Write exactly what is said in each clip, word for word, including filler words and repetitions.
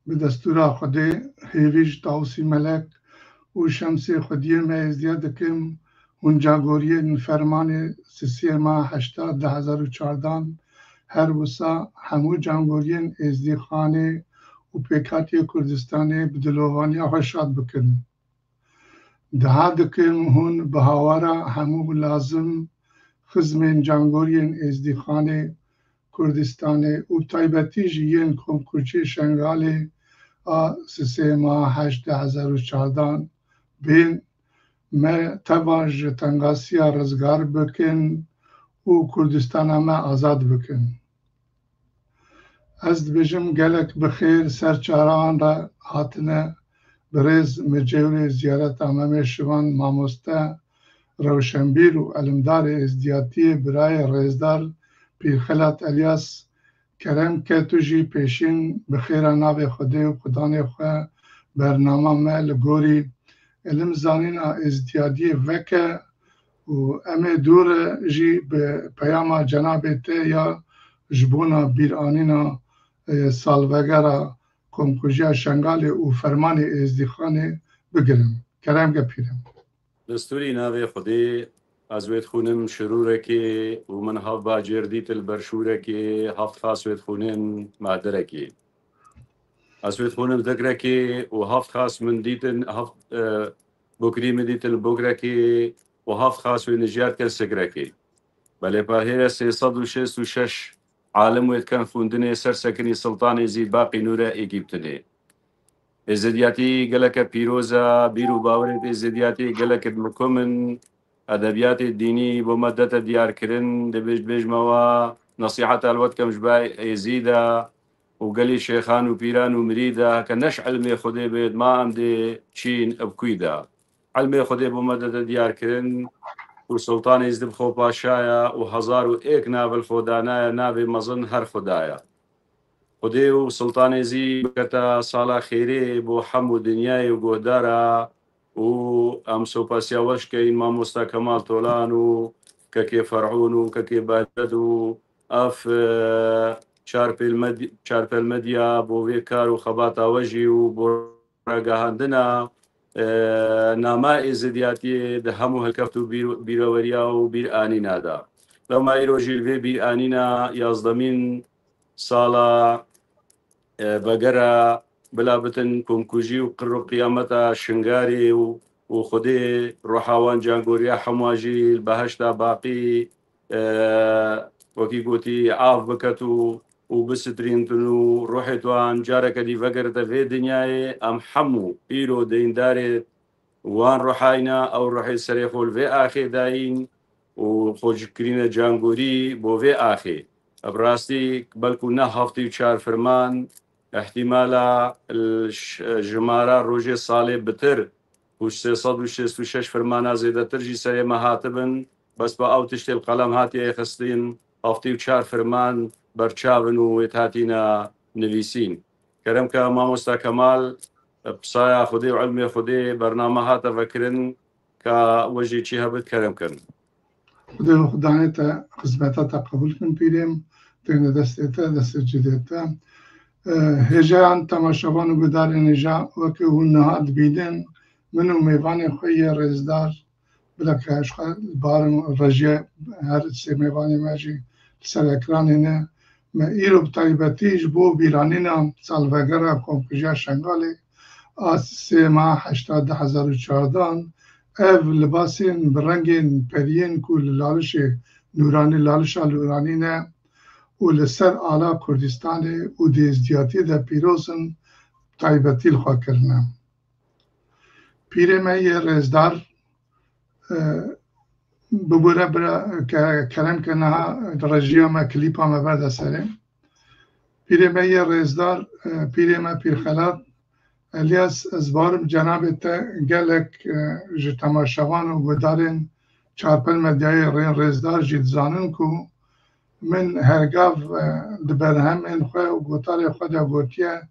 Bi destûra Xwedê, hêvî ji Tawusî Melek û Şemsê xwediyê me êzdiya dikim, hûn cagoriyên fermanê sisê ma heşta du hezar û çardan, her wisa hemû cangoriyên êzdîxanê û pêkhatiyê Kurdistanê bi dilovaniya xwe şad bikin. Diha dikim hûn bi hawara hemû lazim xizmên cangoriyên êzdîxanê Kurdistanê û bi taybetî jî yên Komkuciyê Şengalê a sisê ma heşt du hezar û çardan bên me teva ji tengasiya rizgar bikin û Kurdistana me azad bikin. Ez dibêjim gelek bi xêr ser çaran re hatine. Bi rêz, mi cewrê ziyareta Memê Şivan, mamoste, rewşenbîr û elimdarê êzdiyatiyê, birayê rêzdar Pîrxelat Elyas, kerem ke tu jî pêşîn bi xêra navê Xwedê û xudanê xwe bernama me li gorî ilim zanîna êzdiyadiyê veke û em ê dû re jî bi peyama cenabê te ya ji bona bîranîna, e, salvegera Komkujiya Şengalê û fermanê Êzdîxanê bigirin. Kerem ke pîrim. Destûrî navê Xwedê, ez wê dixwînim şirûrekê û min heft bacêr dît li ber şûrekê, heft xas wê dixwînim maderekê. Ez wê dixwînim zikrekê û heft xas min dîtin, heft, e, bokrî min dîtin li bokrekê û heft xas wê nijyar ken sikrekê. Belê parhêre sê sed û şêst û şeş alim wê diken xwendinê ser sekinî Siltanê Zî Baqî Nûre Êgîptinê. Êzidiyatî geleke pîroz e, bîr û bawerê êzidiyatî geleke dimukum in. Edebiyatê dînî bo me dete diyarkirin, dibêj bêjme wa nesîheta li we dikim ji ber êzîd e û gelî şêxan û pîran û mirîd e, ke neş ilmê Xwedê bêt, ma em dê çîn bi kûy de. Ilmê Xwedê bo me dete diyarkirin û Sultanê Êzîd bi xwe paşa ye û hezar û êk nav li xwe danaye, navê mezin her Xweda ye. Xwedê û Sultanê Êzîd bikete sala xêrê bo hemû dinyayê û guhdara û em sopasiya we şikeyin mamosta Kemal Tolan û kekê Ferhûn û kekê Behcet û ev, e, çarpêl med-, çarpêl medya bo vê kar û xebata we jî û bo ragihandina, e, nama êzidiyatiyê di hemû hilkeft û bîr-, bîreweriya û bîranîna de. Lewma îro jî li vê bîranîna yazdemîn sala, e, vegera bila bitin komkujî û qir û qiyameta Şingarê û, û Xwedê ruha wan cangoriya hemwa jî li behişta baqî, e, wekî gotî, av biket û, û bisitirîntin û ruhê wan careke dî vegerite vê dinyayê. Em hemû îro deyndarê wan ruhayna, ew ruhê serê xwe li vê axê dayîn û xwe ji kirîne cangorî bo vê axê. Bi rastî belkû ne heftê û çar firman, îhtîmala l-, ş-, jimara rojê salê bitir û sê sed û şêst û şeş firmana zêdetir jî serê me hatibin, bes bi ew tiştê li qelem hatiye xistin, heftê û çar firman berçav in û wê hatîne nivîsîn. Kerem ke mamosta Kemal, bi saya Xwedê û ilmê Xwedê bername hate vekirin, ka we jî çi hebit kerem kin. Xwedê û xudanê te xizmeta te qebûl kin pîrêm, têne destê te, destê cidê te. E, hêjayan temaşevan û gudarên hêja, weke hûn niha dibînin, min û mêvanê xwe yê rêzdar, bila ke ji xwe barim rejiye her sê mêvanê me jî li ser ekranê ne. Me îro bi taybetî ji bo bîranîna salvegera Komkujiya Şengalê a sê ma heşta du hezar û çardan, ev libasên bi rengên periyên ku li lalişê nûranî, lalişa nûranî ne û li ser ala Kurdistanê û di êzdiyatiyê de pîroz in, taybetî li xwe kirine. Pîrê me yê rêzdar, e, bibûre bira ke-, kerem ke niha rejiya me klîpa me berde serê. Pîrê me yê rêzdar, e, pîrê me Pîrxelat Elyas, ez barim cenabê te gelek, e, ji temaşevan û guhdarên Çarpel Medyayê rên rêzdar jî dizanin ku min hergav, e, di berhemên xwe û gotarê xwe de gotiye,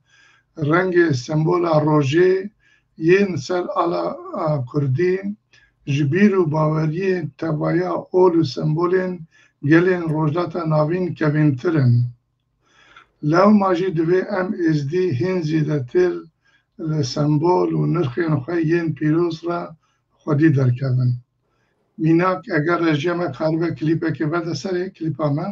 rengê sembola rojê yên ser ala, a, kurdî ji bîr û baweriyê tevaya ol û sembolên gelên Rojhilata Navîn kevîntir in. Lewma jî divê em êzdî hîn zêdetir li sembol û nirxên xwe yên pîroz re xwedî derkevin. Mînak, eger rejiya me karibe klîpekê vede serê klîpa me.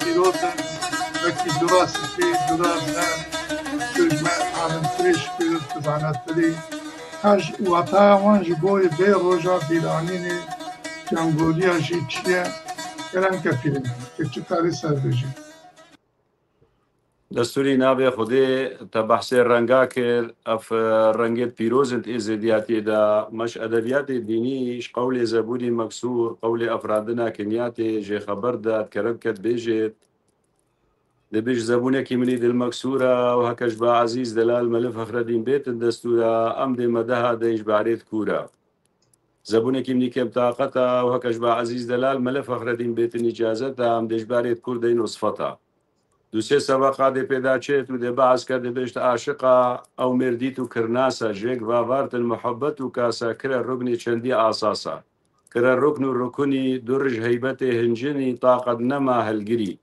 Pîroz in, wekî dura spî, dura zer, tu ji me alimtir î, ji pîroz tu zanetir î. Her ji, wataya wan ji bo vê roja bîranînê, cangoliya jî çi ye? Kerem ke pîrê, tu çi karî ser bêjî? Destûrî navê Xwedê, te behsê renga kir, ev, e, rengê pîroz in ê zêdiyatiyê de. Me ji edebiyatê dînî, ji qewlê zebûnî meksûr, qewlê efradina kinyatê, jê xeber de, kerem ke bêjêt. Dibêj zebûnekî min î dil meksûr e û heke ji ba Ezîz Delal Mele Fexredîn bêtin destûra, em dê medeha deyn ji barê kûr e. Zebûnekî min î kêm taqet e û heke ji ba Ezîz Delal Mele Fexredîn bêtin îcazet e, em dê ji barê kûr deyn osfet e. Du sê sebeqa dê pêda çêt û dê behs ke dibêjt aşiqa ew mêr dît û kirnasa, jêk vavartin muhebbet û kasa kire ruknê çendî asasa. Kire rukn û rukunî, du rij heybetê hincinî, taqet nema hilgirî.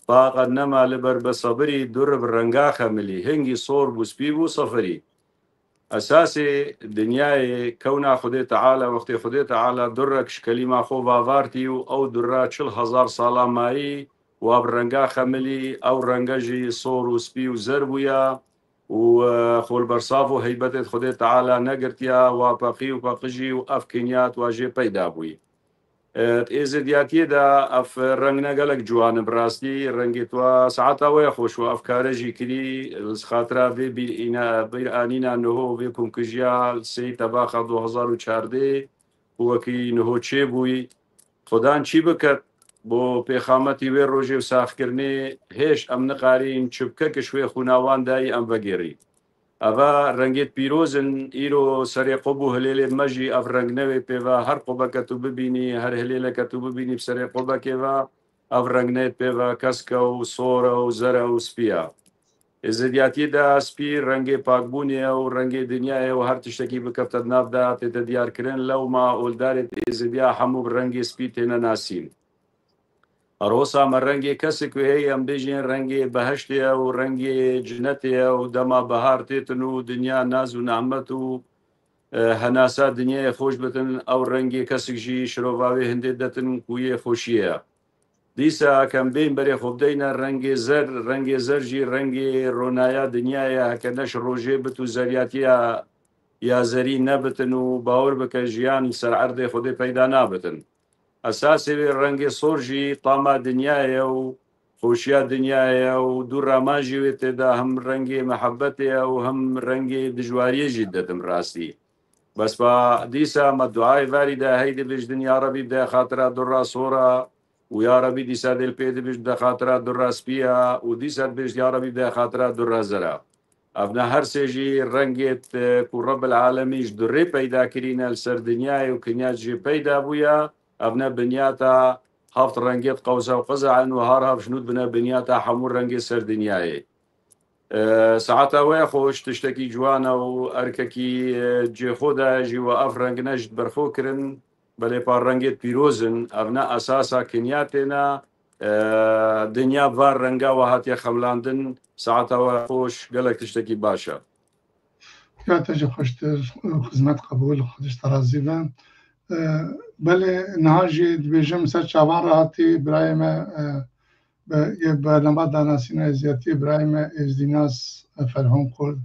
Taqet nema li ber besebirî, du rib renga xemilî, hingî sor bû, spî bû, sefirî. Esasê dinyayê kewna Xwedê Teala, wextê Xwedê Teala durek ji kelîma xwe vavartî û ew dura çil hezar sala mayî, wa bi renga xemilî, ew renge jî sor û spî û zer bûya û, e, xwe li ber sav û heybetê Xwedê Teala negirtiya, wa peqî û peqijî û ev kinyat wa jê peyda bûyî. E, êzidiyatiyê de ev reng ne gelek ciwan in, bi rastî rengê tu saeta we ya xweş û ev kare jî kirî, li xatira vê bîr îna-, bîr anîna niho, vê komkijiya li sêyî tebaxa du hezar û çardeh û wekî niho çêbûyî. Xudan çî biket bo pêxametî wê rojê û saxkirinê, hêj em niqarîn çi bike ki ji wê xûna wan dayî em vegêrî. Eva rengêt pîroz in, îro serê qub û hilêlê me jî ev reng newê pê ve. Her qubeke tu bibînî, her hilêleke tu bibînî bi serê qubekê ve, ev reng neyêt pê ve, kesk e û sor e û zer e û spî ye. Êzidiyatiyê de spî rengê pakbûnê ye û rengê dinyayê ye û her tiştekî bikefte di nav de tête diyarkirin. Lewma oldarê êzidiya hemû bi rengê spî têne nasîn. Her wisa me rengê kesik wê heye, em bêjin rengê behiştê ye û rengê cinetê ye û dema behar têtin û dinya naz û nehmet û, e, henasa dinyayê xweş bitin, ew rengê kesik jî şirova wê hindê detin ku yê xweşiyê ye. Dîsa ke em bên berê xwe bideyne rengê zer, rengê zer jî rengê ronaya dinyayê ye, heke ne ji rojê bit û zeriyatiya ya zerî nebitin û bawer bike jiyan li ser erdê Xwedê peyda nabitin. Esasê wê rengê sor jî tama dinyayê ye û xweşiya dinyayê ye û dû rema jî wê tê de hem rengê mihebetê ye û hem rengê dijwariyê jî didin rastî. Bes ba dîsa me duayê varî de hey dibêjin, ya Rebî bide xatira dura sora û ya Rebî dîsa dê li pê dibêjin bide xatira dura spiya û dîsa dibêjin ya Rebî bide xatira dura zera. Ev ne her sê jî rengêt, e, ku Rebbil Alemîn ji durê peyda kirîne li ser dinyayê û kinyat jê peyda bûya, ev ne binyata heft rengêt qewsa û qeza in û har hav ji nû dibine binyata hemû rengê ser dinyayê. E, saeta we xweş, tiştekî ciwan e û erkekî, e, cê xwe daye jî we ev reng ne ji ber xwe kirin, belê pa rengêt pîroz in, ev ne esasa kinyatê ne, e, dinya va renga we hatiye xemlandin, saeta we xweş, gelek tiştekî baş e. Ya te jî xweştir û xizmet qebûl, Xwedê ji te razî be. E, belê niha jî dibêjim ser çavan re hatî birayê me, e, be-, yê bernama danasîna êziyatiyê birayê me Êzdînas Ferhon Kurd.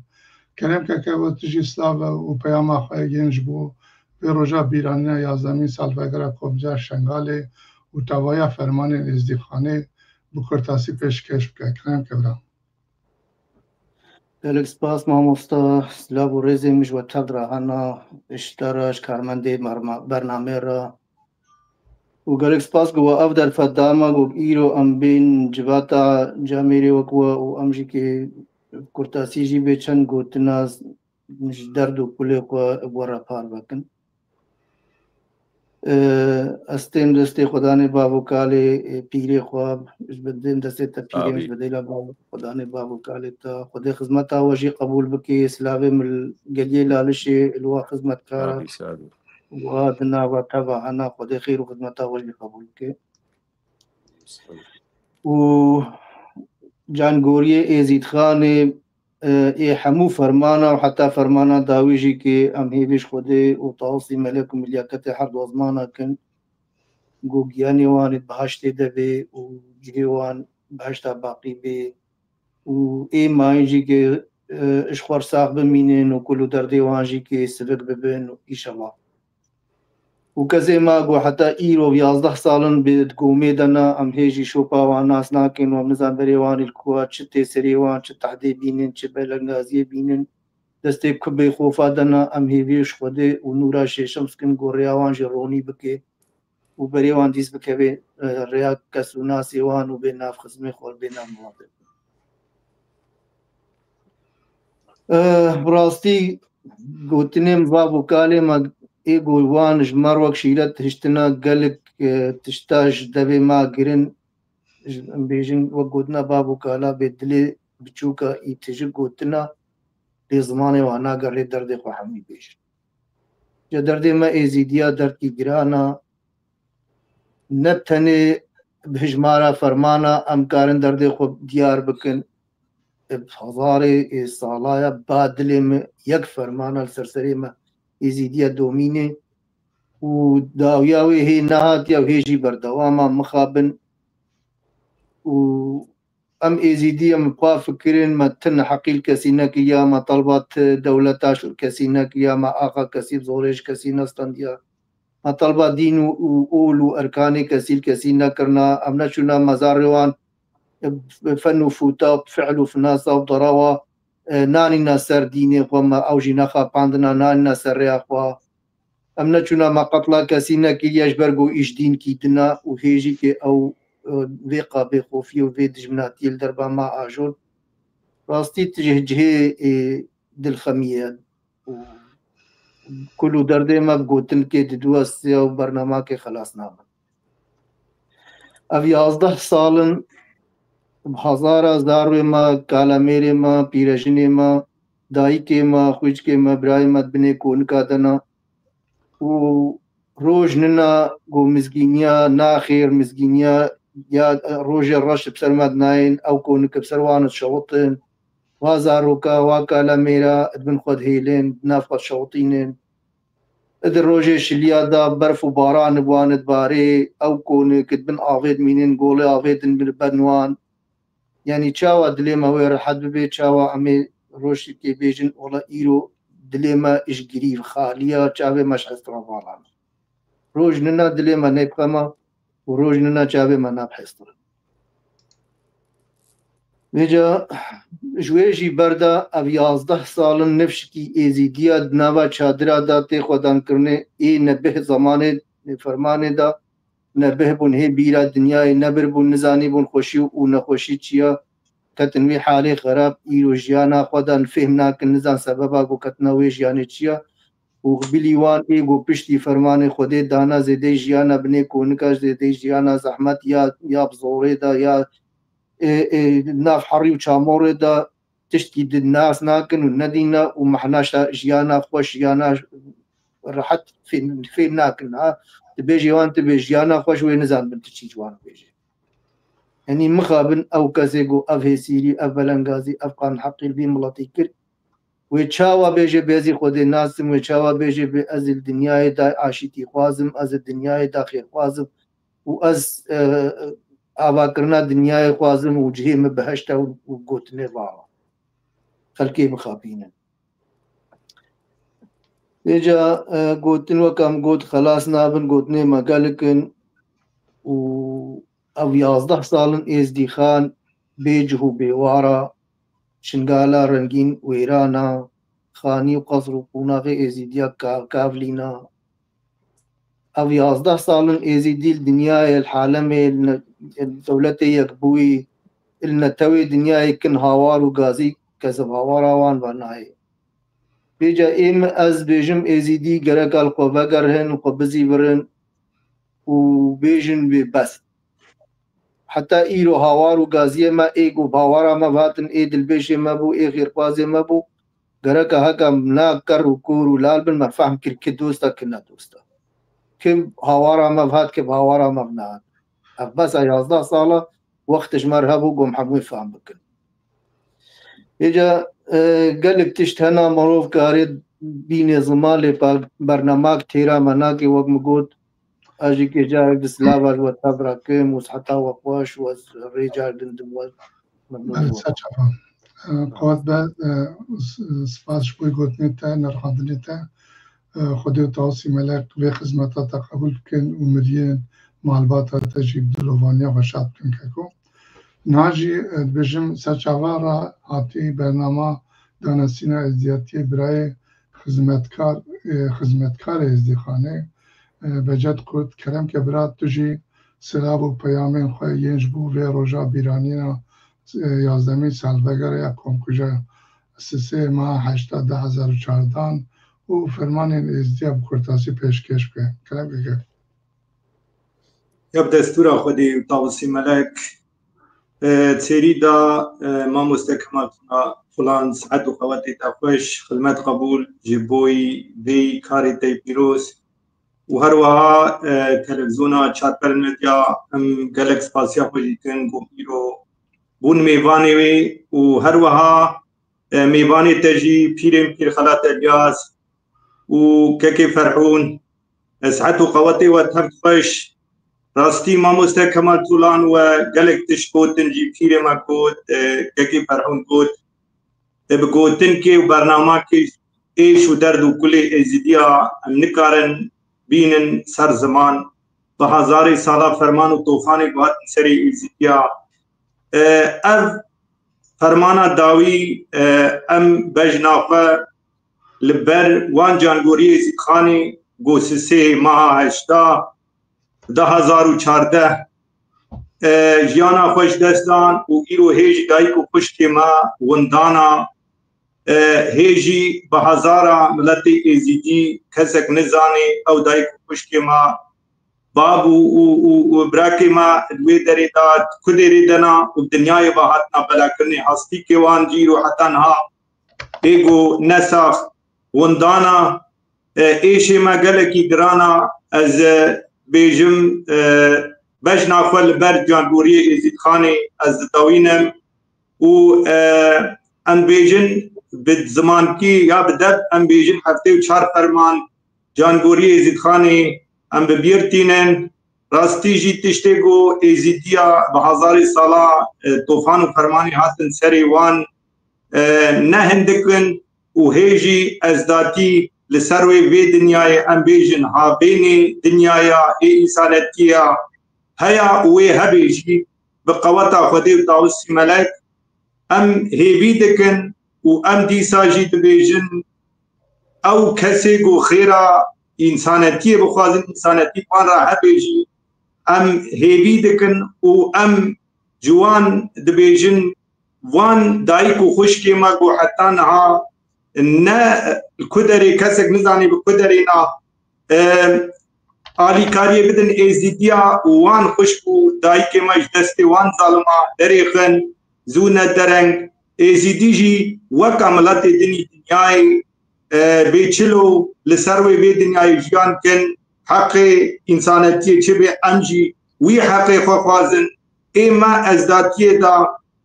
Kerem ke ke we tu jî silav û peyama xwe yên ji bo vê roja bîranîna yazdemîn salvegera Komca Şengalê û tevaya fermanên Êzdîxanê bi kurtasî pêşkêş bike. Kerem ke bira. Gelek spas mamosta, silav û rêzê min ji we tev re hene, ji te re, ji karmendê merma-, bernamê re. Û gelek spas ku we ev derfet da me ku îro em bên civata camêrê wek we û em jî kê kurtasî jî bê çend gotina ji derd û kulê xwe bi we re parve kin. Ez tên destê Xwedanê bav û kalê pîrê xwe, ji bin destê te pîrê, ji bin dêla bav Xwedanê bav û kalê te. Xwedê xizmeta we jî qebûl bike. Silavê min li geliyê Lalişê, li wa xizmetkara. Wa di nava teva hena, Xwedê xêr û xizmeta we jî qebûl bike. Û cangoriyê Êzîdxanê, e, ê hemû fermana û heta fermana dawî jî kê em hêvî ji Xwedê û Tausî melek û milyaketê her dozmana kin, ku giyanê wan ê bihaştê de bê û cihê wan bihişta baqî bê û ê mayîn jî kê, e, ji xwe sax bimînin û kul û derdê wan jî kê sivik bibin û îşewa. Û kesê ma ku heta îro yazdeh sal in bi di komê de ne, em hê jî şopa wan nas nakin û em nizan berê wan li ku ya, çi tê serê wan, çi tehdê bînin, çi belengaziyê bînin. Destê ku bê xofa de ne, em hêvî ji Xwedê û nûra şêşem dikin ku rêya wan jî ronî bike û berê wan dîs bikeve, e, rêya kes û nasê wan û bê nav xizmê xwe, bê nav miletê. Eh, bi rastî gotinên vav û kalê me ê ku wan ji me re wek şîret hiştine gelek, eh, tişta ji devê me girin, ji, em bêjin wek gotina bav û kala bê dilê biçûka î tijik gotina lê zimanê wan nagere derdê xwe hemî bêjin. Ji derdê me êzîdiya derdkî giran e. Ne tenê bi hijmara fermana em karin derdê xwe diyar bikin. Bi hezarê ê salaya ba dilê me yek fermana li ser serê me êzîdiya domînê û dawiya wê hê nehatiye û hê jî berdewama mixabin û em êzîdî em xwe fikirin, me ti neheqî li kesî nekiriya, me talba ti dewleta ji kesî nekiriya, me axa kesî bi zorê ji kesî nestandiya. Me talba dîn û, û ol û erkanê kesî li kesî nekirina. Em neçûna mezarê wan, bi fen û fûta, bi fi'l û finasa û derawa, e, nanîna ser dînê xwe, me ew jî nexapandina, nanîna ser rêya xwe. Em neçûna me qetla kesî nekiriye ji ber ku îş dînkî din e û hê jî kê ew, e, vê qabê xofiyê û vê dijminatiyê li derba me ajon. Rastî tu ji cihê, e, dilxemiyê ye û kul û derdê me bi gotinkê didiwestiye û bernamakê xelas nabin. Ev yazdeh sal in bi hezara zarwê me, kalemêrê me, pîrejinê me, dayikê me, xwîçkê me, birayê me di binê konika de ne. Û roj nina ku mizgîniya naxêr, mizgîniya ya rojê reş bi ser me dinayên, ew konik bi ser wan dişewitin. Wa zaroka, wa kalemêra di bin xwe dihêlin, di nav xwe dişewitînin. Di rojê şiliya de berf û baran bi wan dibarê, ew konik di bin avê dimînin, golê avê din li ber wan. Yanî çawa dilê me wê rehet bibe, çawa em ê rojekê bêjin, wela îro dilê me ji girîv xalî ya, çavê me ji hestra vala ne. Roj nina dilê me nê bi xem e û roj nina çavê me nab hestir. Vêca ji wê jî berda ev yazdeh sal in nifşikî êzîdiya di nava çadira de tê xwedankirinê ê nebih zemanê fermanê de nebih bûn, hê bîra dinyayê nebir bûn, nizanî bûn xweşî û nexweşî çi ya. Ketin wî halê xerab, îro jiyana xwe dan fêhm nakin, nizan sebeba ku ketina wê jiyanê çi ya. Û bilî wan ê ku piştî fermanê Xwedê dana zêdeyî jiyana binê konika, zêdeyî jiyana zehmet ya, ya bi zorê de, ya, ê, ê, nav herî û çamorê de tiştkî di nas nakin û nedîna û mehna şa-, jiyana xweş, jiyana rehet fê-, fêm nakin. Ha, dibêjê wan dibê jiyana xweş wê nizanibin tu çî ji wan bêjê. Yanî mixabin ew kesê ku ev hêsîrî, ev belengazî, ev qanheqî li vî miletî kir, wê çawa bêje bê ez ê Xwedê nas im, wê çawa bêje bê ez ê li dinyayê de aşîtî xwazim, ez ê dinyayê de xêr xwazim û ez, e, avakirina dinyayê xwazim û cihê min behişt e û, û gotinê va xelkê bixapînin. Vêca, e, gotin wek em got xelas nabin, gotinê me gelek in û ev yazdeh sal in Êzdîxan bê cih û bê war e. Şingala, Rengîn, Wêrana, Xanî û qesr û qonaxê Êzîdiya Ka-, Kavlîna. Ev yazdeh sal in Êzîdî li dinyayê, li alemê, li ne-, li dewletê yekbûyî, li netewê dinyayê kin hawar û gazî kezeb hawara wan venayê. Vêca ê min ez bêjim Êzîdî gereka li xwe vegerhin, li xwe bizîvirin û bêjin wê bes. Heta îro hawar û gaziyê me ê ku bi hawara me ve hatin, ê dilbêjê me bû, ê xêrxwazê me bû, gereka heka na ker û kor û lal bin me fehm kir ki dost e, ki ne dost e. Ki hawara me ve hat, ki bi hawara me ve nehat. Ev bes e, yazdeh sal e, wext ji me re hebû ku em hemû fehm bikin. Vêca, e, gelek tişt hene, mirov karê bînê ziman, lê pa-, bernamak têra me nake, wek min got, ez jî kê carek di silav ez we tevra kim û siheta we xweş û ez rê car din dim we. Belê, ser çavan. E, qewet be, e, s-, spas ji bo gotinê te, nerxandinê te. E, Xwedê û Tawusî Melek vê xizmeta te qebûl bikin û miriyên malbata te jî bi dilovaniya xwe şad bikin keko. Niha jî, e, dibêjim ser çava re hatî bernama danasîna êzdiyatiyê birayê xizmetkar, e, xizmetkarê Êzdîxanê, e, Becet Kurt, kerem ke bira tu jî silav û peyamên xwe yên ji bo vê roja bîranîna, e, yazdemîn salvegera ya komkuja sisê meha heşta du hezar û çardan û fermanên êzdiya bi kurtasî pêşkêş bike. Kerem bike. Ya bi destûra Xwedê û Tawusî Melek, e, çêrî da, e, mamoste Kemal Tuna Tulan sihet û qewetê te xweş, xilmet qebûl ji boyî vê karê te pîroz û her wiha, e, televîzyona Çarpel Medya em gelek spasiya xwe jî dikin ku îro bûn mêvanê wê û her wiha, e, mêvanê te jî pîrên pîr Xelat Elyas û kekê Ferhûn, e, sihet û qewetê we tev xweş. Rastî mamoste Kemal Tulan we gelek tişt gotin jî pîrê me got, e, kekê Ferhûn got, e, bi gotinkê û bernamakê êş û derd û kulê Êzidiya em nikarin bînin ser ziman. Bi hezarê sala ferman û tofanê ku hatin serê Êzidiya. E, ev fermana dawî, e, em bejna xwe li ber wan cangoriyê Êzîdxanê ku sisê meha heşta du hezar û çardeh, e, jiyana xwe ji dest dan û îro hê jî dayik û xwişkê me windana, e, hê jî bi hezara miletê Êzîdî kesek nizanê ew dayik û xwişkê me, bab û, û, û, û birakê me di wê derê de, di ku derê de ne û bi dinyayê ve hatina belakirinê, hastîkê wan jî îro heta niha ê ku nesax windana, e, êşê me gelekî giran a. Ez, e, bêjim, e, bejna xwe li ber cangoriyê Êzîdxanê ez ditewînim û, e, em bêjin bi zimankî ya bi dev em bêjin heftê û çar ferman cangoriyê Êzîdxanê em bi bîr tînin. Rastî jî tiştê ku Êzîdiya bi hezarê sala, e, tofan û fermanê hatin serê wan, e, ne hindik in û hê jî ezdatî li ser wê vê dinyayê, em bêjin havênê dinyaya ê însanetiyê ya heya û wê hebê jî bi qeweta Xwedê û Tawusî Melek em hêvî dikin û em dîsa jî dibêjin ew kesê ku xêra însanetiyê bixwazin, însanetî wan re hebê jî em hêvî dikin û em ji wan dibêjin, van dayik û xwişkê me ku heta niha ne li ku derê kesek nizanî bi ku derê ne, e, alîkariyê bidin Êzîdiya û wan xwişk û dayikê me ji destê wan zalima derêxin, zû ne dereng. Êzîdî jî weka miletê din î dinyayê, e, bê çilo li ser wê vê dinyayê jiyan kin, heqê însanetiyê çi bê, em jî wî heqê xwe xwazin. Ê me ezdatiyê de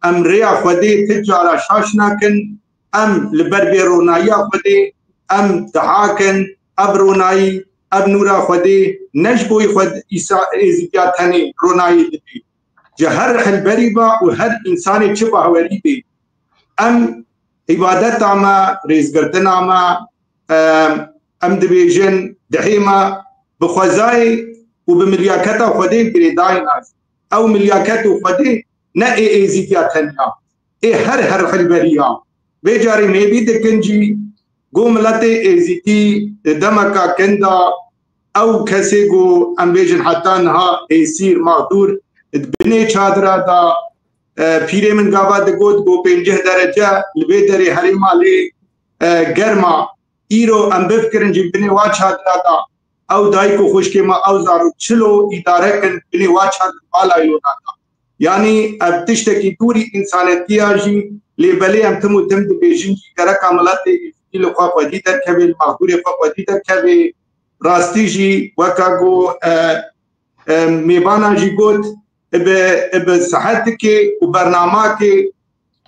em rêya Xwedê ti cara şaş nakin, em li ber vê ronayiya Xwedê em dihakin, ev ronayî, ev nûra Xwedê ne ji bo Xwed-, Îsa Êzîdiya tenê ronayî dibî. Ji her hilberî be û her însanê çi bahwerî bê. Em îbadeta me, rêzgirtina me, em, em dibêjin, dihê me bi xwezayê û bi milyaketa Xwedê girêdayî nas. Ew milyaket û Xwedê ne ê Êzîdiya tenya. ê her her hilberiya. Vê carê mêbî dikin jî ku miletê êzîdî di demeka kin de ew kesê ku em bêjin heta niha êsîr, mexdûr, di binê çadira de, e, pîrê min gava digot ku pêncî derece li vê derê herêma lê, e, germa. Îro em bifikirin jî binê wa çadira de ew dayik û xwişkê me ew zarok çilo îdare kin binê wa çadir bala yona de. Yanî ev tiştekî dûrî însanetiya jî lê belê em tim û tim dibêjin jî gereka miletê Êzidî li xwe xwedî derkeve, li mexdûrê xwe xwedî derkeve. Rastî jî weka ku, e, e, mêvana jî got, bi, bi sihetikê û bernamakê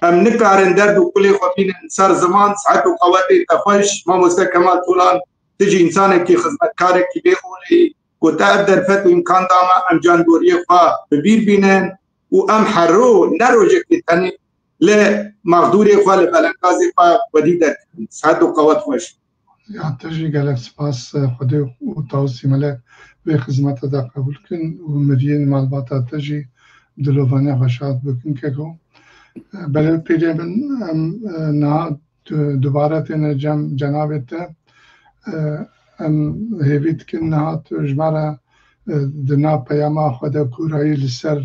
em nikarin derd û kulê xwe bînin ser ziman, sihet û qewetê te xweş, mamoste Kemal Tolan, tu jî însanekî xizmetkarekî bê olê, ku te ev derfet û îmkan da me em candoriyê xwe bi bîr bînin û em her ro ne rojekê tenê li mexdûrê xwe, li belengazê xwe xwedî derkevin. Sihet û qewet xweş. Ya te jî gelek spas, e, Xwedê û Tawusî Melek vê xizmete de qebûl kin û miriyên malbata te jî dilovane xwe şad bikin keko. E, belê pîrê min, em, e, niha du-, dubare têne cem cenabê te. E, em hêvî dikin niha tu ji me re, e, di nav peyama xwe de kûrayî li ser,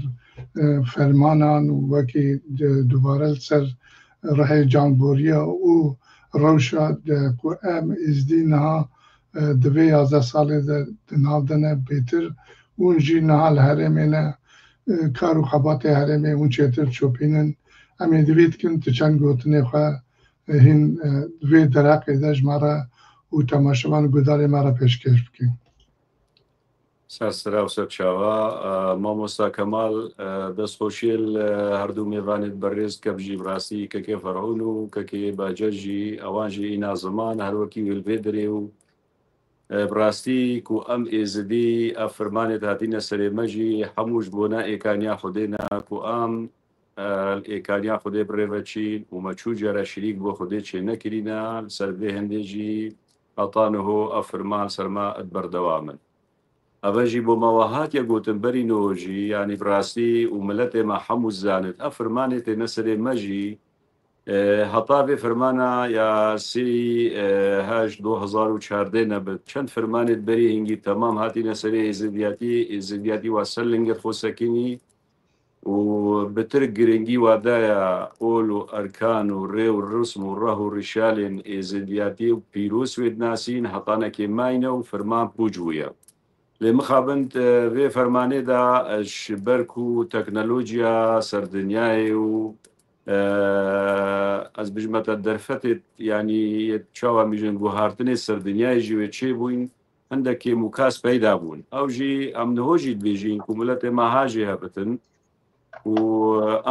e, fermanan û wekî di-, dubare li ser rihê camboriya û rewşa de ku em Êzdî niha, e, di vê yazdeh salê de di nav de ne bêtir, hûn jî niha li herêmê ne, e, kar û xebatê herêmê hûn çêtir çopînin. Em ê divî dikin tu çend gotinê xwe, e, hîn, e, di vê derheqê de ji me re û temaşevan û guhdarê me re pêşkêş bikî. Ser sira û ser çava, e, mamosta Kemal, e, destxweşiyê li her du mêvanê berêz kevjî bi rastî kekê Ferhûn û kekê Bace jî, ewan jî îna ziman her wekî wê li vê derê û, e, bi rastî ku em Êzidî ev firmanê hatîne serê me jî hemû ji bona êkaniya Xwedê ne ku em, e, êkaniya Xwedê bi rê ve çîn û me çû cara şirîk bo Xwedê çê nekirîne, li ser vê hindê jî heta niho ev firman ser me berdewam in. Eve jî bo me we hatiye gotin berî niho jî, yanî bi rastî û miletê me hemû zanit, ev firmanê têne serê me jî, e, heta vê firmana ya sê, e, heşt du hezar û çardeh nebit, çend firmanê berî hingî temam hatîne serê êzidiyatî, êzidiyatî wa ser lingir xwe sekinî, û bi tir giringî wa daya ol û erkan û rê û rism û reh û rîşalên êzidiyatî û pîroz wê dinasîn hetanekê mayne û firman pûç bûye. Lê mixabin, e, vê fermanê de, e, ji ber ku teknolojiya ser dinyayê û, e, ez bijime te derfetê, yanî yê çawa mijin guhartinê ser dinyayê jî wê çêbûyn, hindek kêmûkas peyda bûn. Ew jî em niho jî dibêjin ku miletê me ha jê hebitin û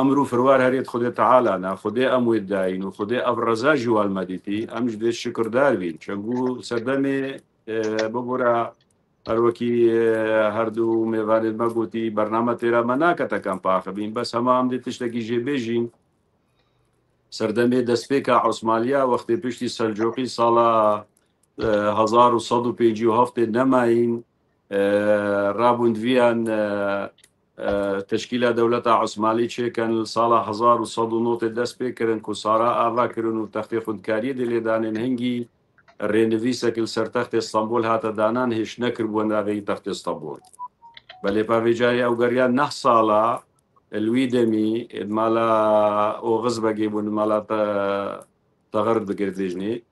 em rû firwar herêt Xwedê Teala ne, Xwedê em wê dayîn û Xwedê ev reza jî wal me dîtî, em ji dê şikirdar bîn. Çengû serdemê, e, bibûra her wekî, e, her du mêvanên me gotî, bername têra me nakete, em paxibîn. Bes hema em dê tiştekî jê bêjîn. Serdemê destpêka Osmaniya, wextê piştî Selcoqî sala, e, hezar û sed û pêncî û heftê nemayîn, e, rabûn diviyan, e, e, teşkîla dewleta Osmanî çêkin, li sala hezar û sed û notê dest pê kirin ku sara ava kirin û textê xwendkariyê dê lê danên hingî rênivîsek li ser textê Stenbol hate danan hêş nekiribû navê textê Stenbol. Belê pa vê carê ew geriya neh sala, li wî demî, ê, di mala Oxiz Begê bûn, di mala Te-, Texir digir dêjnê.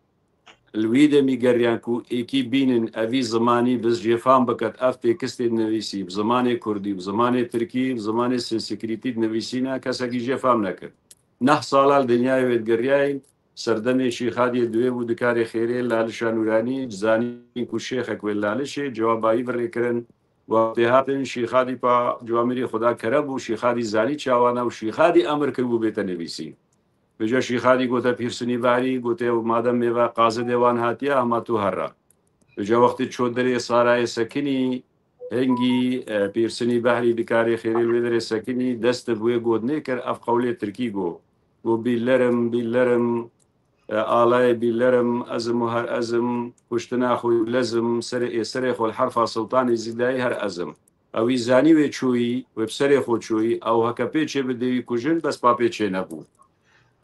Li wî demî geriyan ku êkî bînin, evî zimanî bi jêfam biket, ev têkistê nivîsî, bi zimanê kurdî, bi zimanê tirkî, bi zimanê sanskritî dinivîsîne, kesekî jêfam nekir. Neh sala li dinyayê wê digiriyayîn, serdemê Şîxadiyê duwê bû dikarê xêrê, Lalişa Nûranî, zanîn ku şêxek wê Lalişê, cewaba wî virêkirin, Wextê hatin Şîxadî pa ciwamirî Xuda kerem bû, Şîxadî zanî çawa ne û Şîxadî emir kiribû bête nivîsîn. Vêca Şîxadî gote Pîrsinî Behrî, gote, madem mêve qazidê wan hatiye, hema tu herre. Vêca wextê ço derê sarayê sekinî, hingî, e, Pîrsinî Behrî dikarê xêrê li wê derê sekinî, dest bi wê gotinê kir, ev qewlê tirkî got. Got, bîlerim, bîlerim, E, alayê bîlerim, ezim û her ezim, kuştina xwe û lezim, serê ê serê xwe li herfa Siltanê Zîdayî her ezim. Ewî zanî wê çûyî, wê bi serê xwe çûyî, ew heke pê çê bi dêwî kujin, bes pa pê çê nebû.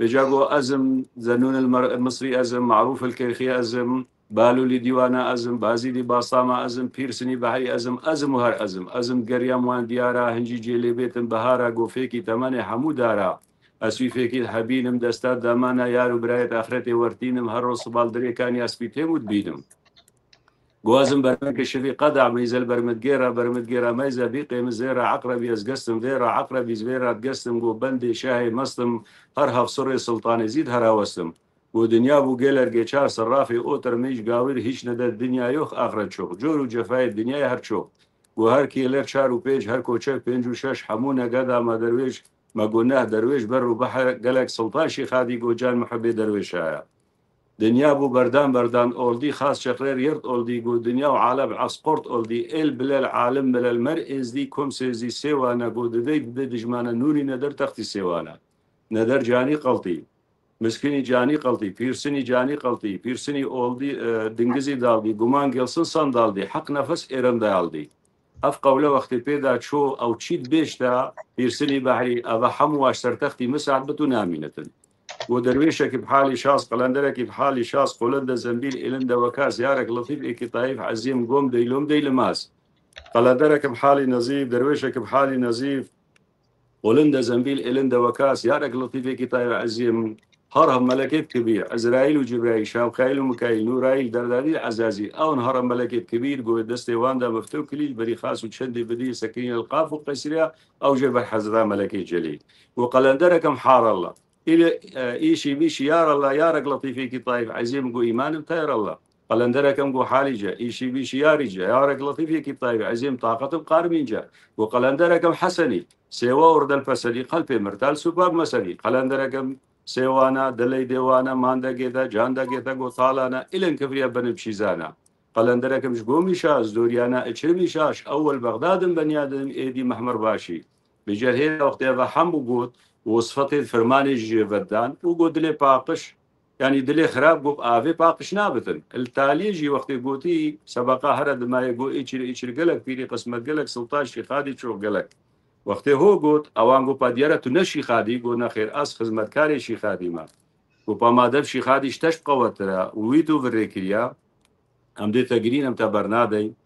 Vêca got, ez im Zennûn el Mer-, Misrî, ez im Marûf el Kêrxî, ez im Balûlî Dîwana, ez im Bazîdî Bastama, ez im Pîrsinî Behrî, ez im, ez im û her ez im. Ez im geriyam wan diyara, hincî cêlê bêtim bihara, got fêkî temenê hemû dara. Ez wî fêkî hebînim, desta damana yar û birayet axretê wertînim, her roz sibal dirêkan ya spî têm û dibînim. Go ez im bermeke şivî qeda meyzel bermidgêra, bermidgêra meyze bî qêmi zêra eqrebî ez gestim vêra, eqrebî vêra gestim go bendê şehê mestim, her hevsirê sultanê zîd hera westim. Go dinya bû gêler gê çar serrafê otir mîj gawir hîç nede dinya yox axret çok. Cor û cefayê dinyayê her çok. Go her kêler çar û pênc, her koçek pênc û şeş, hemû negeda me derwêş, me go neh derwêş ber û behr gelek sultan şîxadî go can muhibê derwêşaya. Dinya bû berdan berdan oldî, xas çeqrêr yert oldî, got dinya û alem esqort oldî, êl bilel alim bilel mer êzdî, kom sêzdî sêwana, got didey dide dijmana nûrî neder textî sêwana. Neder canî qeltî, miskinî canî qeltî, pîrsinî canî qeltî, pîrsinî oldî, e, dingizî daldî, guman gelsin sandaldî, heq nefes êrem dayaldî. Ev qewle wextê pê de ço ew çî dibêjta, pîrsinî behrî, eva hemû waş sertextî misaet bi tu namînetin. Go derwêşekî bi halî şaz, qelenderekî bi halî şaz, qolinde zembîl, êlinde wekas, yarek letîf êkî tayîf ezîm, gom deylom deylimaz. Qelenderekî bi halî nezîf, derwêşekî bi halî nezîf, qolinde zembîl, êlinde wekas, yarek letîf êkî tayîf ezîm. Har hev melekêt kibîr, Ezraîl û Cibraîl, Şamxaîl û Mikaîl, Nûraîl, Derdadîl, Ezazîl, ew in har hev melekêt kibîr, go destê wan de mifte û kilîc, berî xas û çendê bidî, sekinî el qaf û qesriya, ew jê ber hezra melekê celîl. Go qelenderekim haralla. Îlê, e, îşî bîşî yaralla, yarek letîfêkî tayîf ezîm, go îmanim tayr Allah. Qelenderekim go halîce, îşî bîşî yarîce, yarek letîfêkî tayîf ezîm, taqetim qarmînce. Go qelenderekim hesenî, sêwa û rdel peselî, qelpê mirtal, supag meselî. Qelenderekim sêwana, diley dêwana, mandegê de, candegê de, go talana, îlin kifriya benim çîzana. Qelenderekim ji gomî şaş, zoriyana içirmî şaş, ewwel Bexdad im benyadim, êdî mehmer başî. Bi cerhê de wextê ve hem û got, û sifetê firmanê jî jê vedan, û got dilê paqij, yanî dilê xirab got avê paqij nabitin. Li taliyê jî wextê gotî, sebeqa here dimayê got, îçir, îçir gelek pîrî qismet gelek, sultan şîxadî çok gelek. Wextê ho got, ewan got, pa diyara tu ne şîxadî, got, nexêr, ez xizmetkarê şîxadî me. Got, pa madem şîxadî ji te ji qewettir e, û wî tu virê kiriya, em dê te girîn, em te bernadeyn.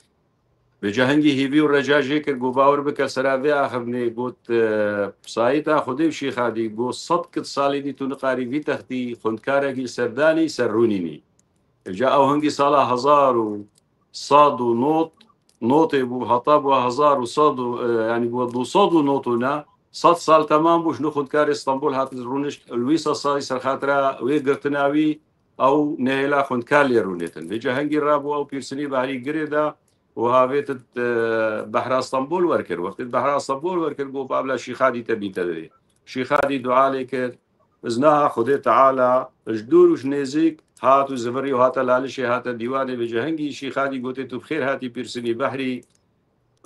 Vêca hingî hîvî û reca jê kir, got, bawer bike, sera vê axivnê, got, e, sayîta Xwedê û şîxadî, got, sed kit salî dî tu niqarî vî textî xwendkarekî li ser danî, ser rûnînî. Vêca ew hingî sala hezar û sed û not, notê bû, heta bû hezar û sed û, e, yanî bû du sed û not û ne, sed sal temam bû, ji nû xwendkarê Stenbol hat rûnişt, li wî sed salî serxatira wê girtina wî, ew nehêla xwendkar lê rûnêtin. Vê cehengî rabû ew pîrsinî behrî girê da û havêt, e, behra Stenbol werkir. Wextê behra Stenbol werkir, got, "Babla Şîxadî te bîte divê." Şîxadî dua lê kir. Iznaha Xwedê Teala ji dûr û ji nêzîk hat û zivirî û hate lalişê, hate dîwanê. Vê cehengî Şîxadî gotê, "Tu bi xêr hatî pîrsinî behrî."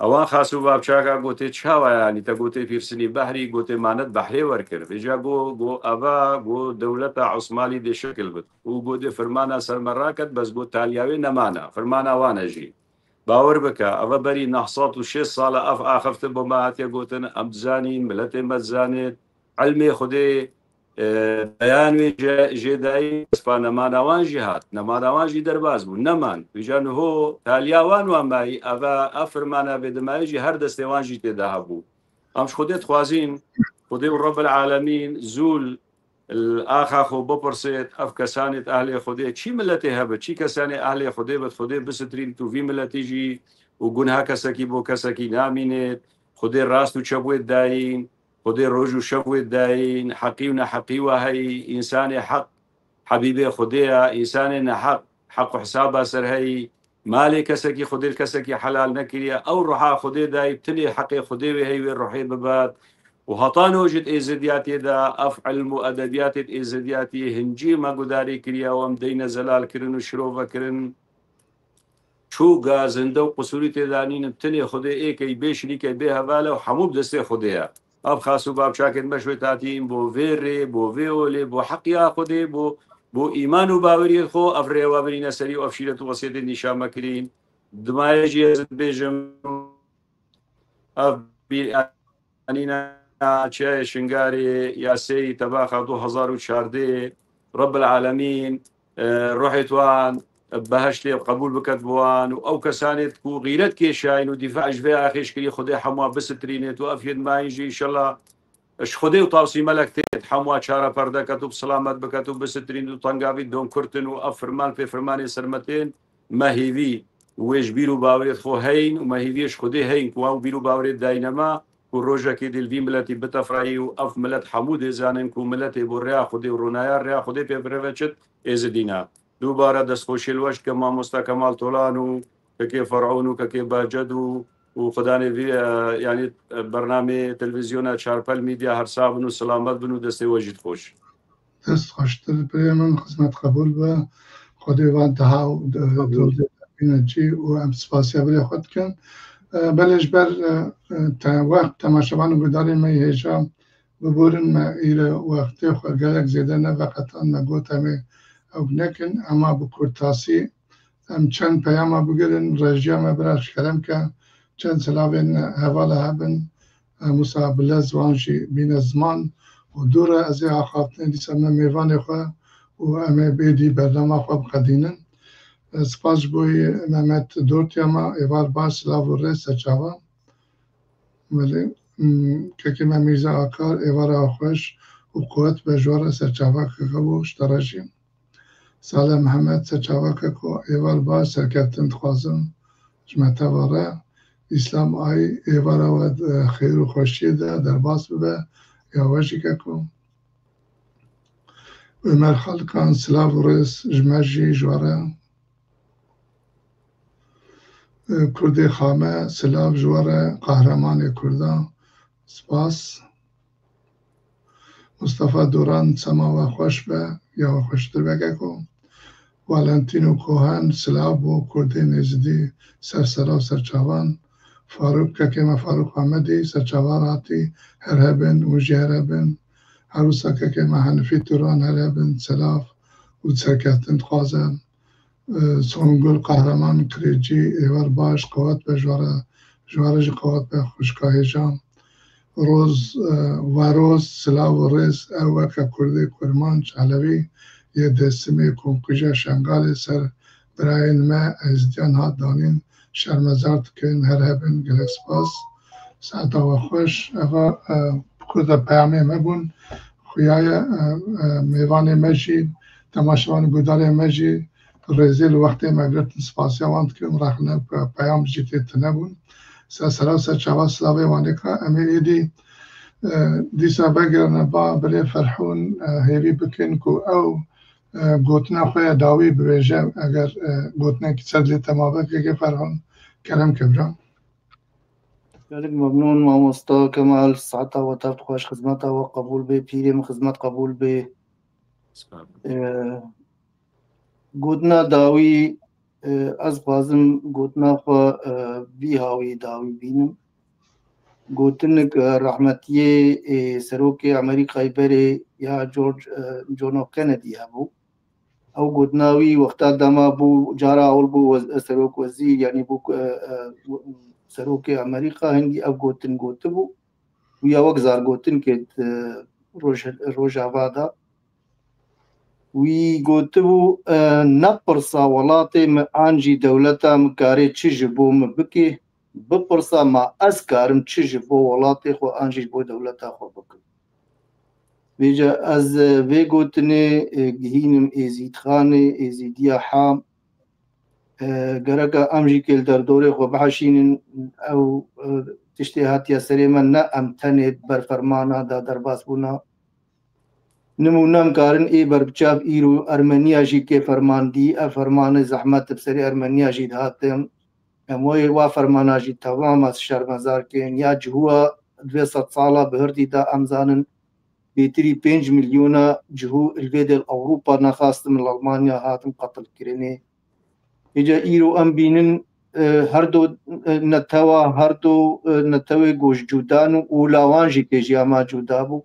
Ewan xas û bavçaka gotê, "Çawa yanî te gotê pîrsinî behrî, gotê manet behrê werkir." Vêca go, go eva, go dewleta Osmanî dê şekil bit. Û go dê firmana ser me raket, bes go taliya wê nemana. Firmana wan e jî. Bawer bike, eva berî neh sed û şêst sala ev axiftin bo me hatiye gotin, em dizanîn, miletê me dizanit, ilmê Xwedê, e, beyan wê jê, jê dayî, spa nemana wan jî hat. Nemana wan jî derbas bû. Neman. Vêca niho taliya wan wan mayî, eva, ev firmana bêdimayî jî her destê wan jî tê de hebû. Em ji Xwedê dixwazîn, Xwedê û Rebbil Alemîn zû li axa xwe bipirsêt, ev kesanêt ehlê Xwedê, çî miletê hebit, çî kesanê ehlê Xwedê bit, Xwedê bisitirîn tu vî miletî jî û gunha kesekî bo kesekî namînêt, Xwedê rast û çep wê dayîn, Xwedê roj û şev wê dayîn, heqî û neheqî wa heyî, însanê heq hebîbê Xwedê ya, însanê neheq heq û hesaba ser heyî, malê kesekî Xwedê li kesekî helal nekiriye, ew ruha Xwedê dayî, tinê heqê Xwedê wê heyî wê ruhê bibat. Û heta niho jî di êzidiyatê de ev ilm û edebiyatê di êzidiyatê hincî me gudarî kiriye û em deyne zelal kirin û şirove kirin. Çû ga zinde û qusûrî tê de nînin, tinê Xwedê êk e, bê şirîk e, bê heval e û hemû bi destê Xwedê ye. Ev xas û bavçakên me ji wê tatî yên bo vê rê, bo vê olê, bo heqiya Xwedê, bo, bo îman û baweriyên xwe, ev rê we birîne serî û ev şîret û wesiyetên nîşan me kirîn. Dimayê jî ez dibêjim, ev bîr anîne Çiyayê Şingarê ya sêyî tebaxa du hezar û çardeh, Rebbil Alemîn, e, ruhê wan behiştê qebûl biket bi wan û ew kesanê ku xîret kêşayîn û dîfa ji vê axê ji kirî Xwedê hemwa bisitirînêt û efyên mayîn jî înşellah ji Xwedê û Tawsî Melek têt hemwa çareper deket û bi selamet biket û bisitirîn û tengavî don kurtin û ev firman pê firmanê sermetên me hêvî wê ji bîr û bawerê xwe heyn û me hêviyê ji Xwedê heyn ku wan bîr û bawerê dayne me ku rojekê dê li vî miletî bitefrayî û ev milet hemû dê zanin ku miletê bo rêya Xwedê û ronaya rêya Xwedê pê bireve çit êzidî ne. Dubare destxweşiyê li we ji dikim mamosta Kemal Tolan û kekê Fer'ûn û kekê Behcet û û xudanê vî, e, yanî, e, bernamê televîzyona Çarpel Media her sax bin û selamet bin û destê we jî dixweş. Dest xweştir birê min, xizmet qebûl be. Xwedê van daha û de-, Qebûl. Dozê bîne çî û em spasiya birê xwe dikin. E, belê ji ber, e, e, te-, wext temaşevan û guhdarên me yê hêja biborin me îre wextê xwe gelek zêde neveqetan me got em ê ew nekin, ema bi kurtasî em çend peyama bigirin, rejiya me bira ji kerem ke çend silavên hevala hebin, em wisa bi lez wan jî bîne ziman û dû re ez ê axaftinê dîsa me mêvanê xwe û em ê bêdî bernama xwe biqedînin. Spas ji bo yê Mehmet Dortiya me, êvar baş, silav û rê serçava. Belê, mm, kekê me Mîrza Akar, êvara xweş û quwet be ji we re serçava keke bo ji te re jî. Salih Mihemed, serçava keko, êvar baş, serkeftin dixwazim ji me teva re. Îslam Ay, êvara we di xêr û xweşiyê de derbas bibe, ya we jî keko. Ömer Xalkan, silav û rêz ji me jî ji we re. Kurdê Xame, silav ji we re, qehremanê Kurdan. Spas. Mustafa Duran, sema we xweş be, ya we xweştir be keko. Valentino Cohen, silav bo Kurdên Êzidî, ser sera û serçavan. Faruk, kekê me Faruk Amedî, serçavan hatî, her hebin, hûn jî her hebin. Her wisa kekê me Henifî Turan, her hebin, silav û serkeftin dixwazim. E, Songul Qehreman Kirêcî, êvar baş, qewet be ji we re, ji we re jî qewet be xwişka hêja. Roz, e, Varoz, silav û rêz, ew weke Kurdê Kurmanc, Elewî yê Dêsimê, Komkuja Şengalê ser birayên me Êzidiyan hat danîn, şermezar dikin, her hebin, gelek spas. Saeta we xweş. Eva, e, bi Kurda peyamê me bûn. Xuya ye, e, e, mêvanê me jî, temaşevan û guhdarê me jî rêzê li wextê me girtin, spasiya wan dikim. Rexne pe-, peyam jî tê tune bûn. Ser sera û ser çava silavê wan ê ka. Em ê êdî, e, dîsa vegirine ba birê Ferhûn, e, hêvî bikin ku ew, e, gotina xwe ya dawî bibêje. Eger, e, gotinekî ser lê te mabe kekê Ferhûn, kerem ke bira. Gelek memnûn mamosta Kemal, saeta we tev xweş, xizmeta we qebûl bê, pîrê min xizmet qebûl bê. Spas. E, gotina dawî, e, ez dixwazim gotina xwe, e, vî hawî dawî bînim. Gotinik, e, rehmetiyê, e, serokê Amerîkayê berê ya George, e, John F. Kennedy hebû. Ew gotina wî wexta dema bû, cara ewil bû wez-, serok wezîr, yanî bû, e, e, serokê Amerîka, hingî ev gotin gotibû. Wî ya wek zargotinkê di roj-, Rojava de. Wî gotibû, e, ne pirsa welatê min an jî dewleta min karê çi ji bo min bike, bipirsa ma ez karim çi ji bo welatê xwe an jî ji bo dewleta xwe bikim. Vêca ez, e, vê gotinê, e, gihînim Êzîdxanê, Êzîdiya Ham. E, gereka em jî kê li derdorê xwe biheşînin, ew, e, tiştê hatiye serê me, ne em tenê ber fermana da derbas bûna. Nimûne em karin ê berbiçav îro Ermeniya jî kê ferman dî, ev fermanê zehmet bi serê Ermeniya jî dihatin. Em wê wa fermana jî temam ez şermezar kên. Ya cihûa di vê sedsala bi hirdî de em zanin bêtirî pênc milyona cihû li vê dê li Ewropa nexastin, li Almanya hatin qetilkirinê. Îca îro em bînin, e, her do, e, netewa, her do, e, netewê ku ji cuda ne û ola wan jî kêjiya me cuda bû.